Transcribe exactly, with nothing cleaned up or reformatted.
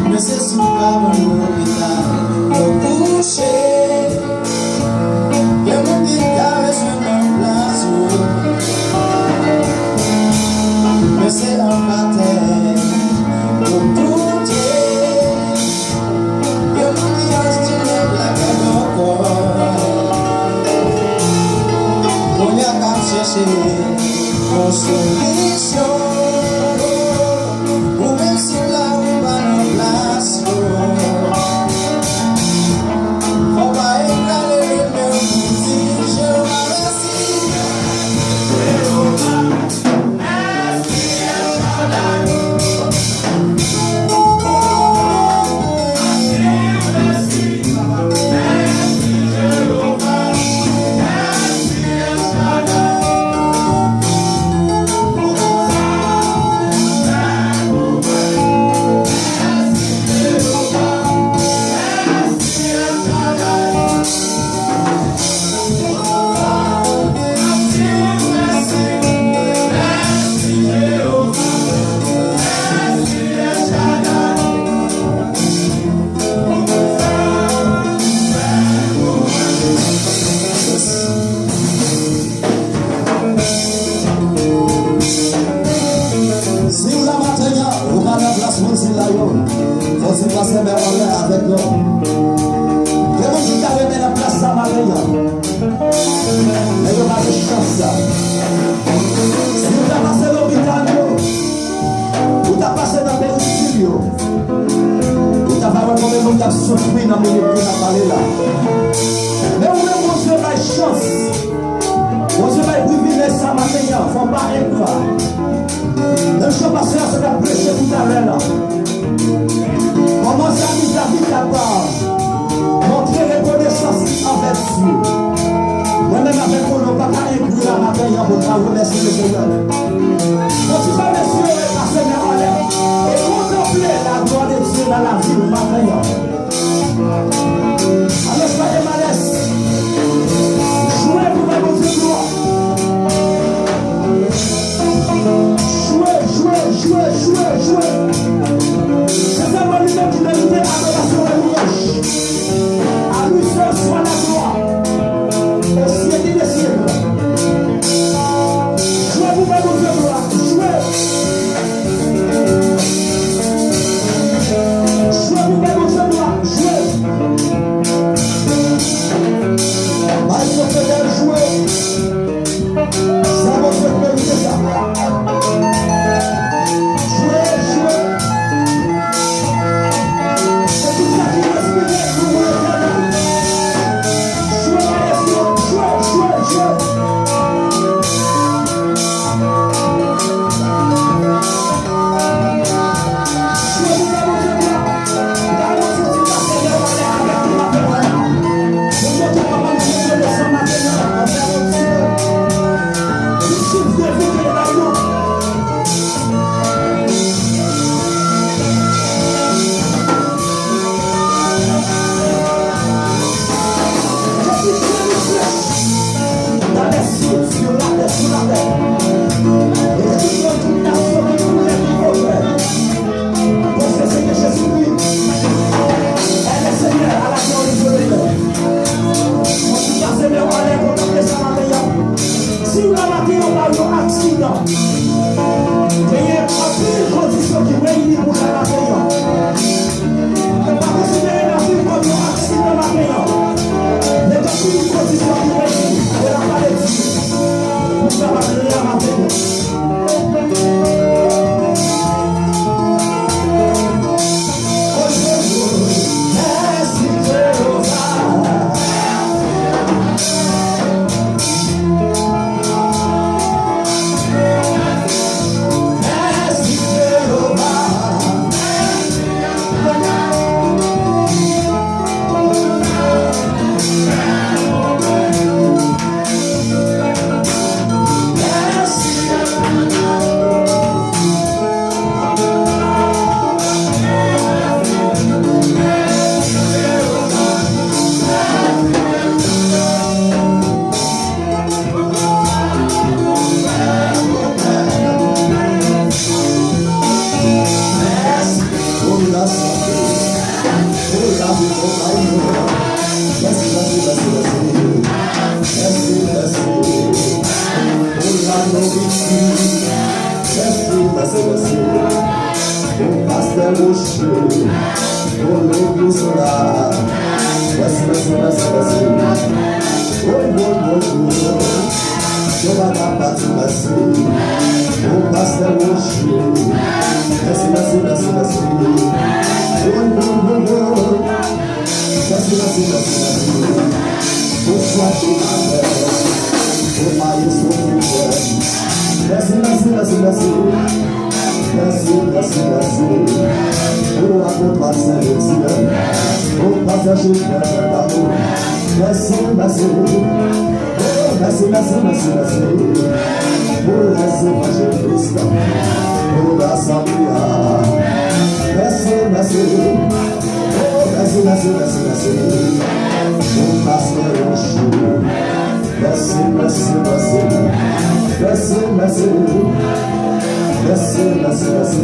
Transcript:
Men se sou kabann lopital yo kouche. Gen moun ki ka bezwen nan plas yo. Men se anba tè yo kouche. Gen moun ki estime blak ankò. Kounye a k ap chèche yon solisyon. Ou menm si w la ou pa nan plas ou. Fò w pa ekrale men w pou di Jewova mèsi. Si w la maten an, ou pa nan plas moun sila yo, fò w di pastè mèt anlè avèk nou. Gen moun ki ta renmen nan plas sa maten an, men yo pa gen chans sa. Si w ta pase lopital yo, ou ta pase nan peristil yo, ou ta va wè konbyen moun k ap soufri nan minit ke n ap pale la. Men ou menm, Bondye bay chans. Bondye bay privilèj sa maten an, fò w pa engra. Menm jan pastè a sot ap preche toutalè la, kòman zanmi David t ap montre rekonesans li anvè Dye. Mwen menm avèk ou, nou pa ka engra maten an pou n pa remèsye Lesenyè. Bondye, mesye, pase men anlè e kontanple laglwa de Dye nan lavi nou maten an. Alò, pa gen malès. Jwe pou bay Bondye glwa. Jwe, jwe, jwe, jwe, jwe. Se sèlman li menm ki merite adorasyon e lwanj. A lui seul soit la gloire. Au siècle des siècles. Jwe pou bay Bondye glwa. Jwe. Jwe pou bay Bondye glwa. Jwe. Bay Bondye bèl jwe. Sa Bondye k merite sa. Jwe, jwe. Se tout sa ki respire, louwe Letènèl. Jwe, maestro, jwe, jwe, jwe. Jwe pou bay Bondye glwa. Bay Bondye ti pase men anlè avèk nou maten an. Bondye tou papa, nou rekonesan maten an anvè Bondye. Li souf de vi ke l bay nou. Depi premye flèch dans les cieux, sur la terre, sous la terre. E depi pran tout nasyon ki koule, ki oprè. Confesser que Jésus-Christ est le Seigneur à la gloire de Dieu le Père. Mwen tout pase men anlè kontanple sa maten an. Si w la maten an pa yon aksidan, genyen anpil kondisyon ki reyini pou w la maten an. Ou pa konsidere lavi w kòm yon aksidan maten an. Men gen anpil kondisyon ki reyini pou la pale di pou w kapab la maten an. Pou lavi nou bay nou. Mèsi, mèsi, mèsi, mèsi. Mèsi, mèsi. Pou la nouriti. Mèsi, mèsi, mèsi. Pou pastè Roche. Pou legliz la. Mèsi, mèsi, mèsi, mèsi. Woy, woy, woy, woy. Jewova ka pa di mèsi. Pou pastè Roche. Mèsi, mèsi, mèsi, mèsi. Woy, woy, woy, woy. Mèsi, mèsi, mèsi, mèsi. Pou swa tou avè. Pou maestro Fidèl. Mèsi, mèsi, mèsi, mèsi. Mèsi, mèsi, mèsi. Pou apot Marcel Etienne. Pou pastè Gilbert Damou. Mèsi, mèsi. Oh, mèsi, mèsi, mèsi, mèsi. Pou lèzevanjelis, pou lasanble a. Mèsi, mèsi. Oh, mèsi, mèsi, mèsi, mèsi. Pou pastè Roche. Mèsi, mèsi, mèsi. Mèsi, mèsi. Mèsi, mèsi, mèsi.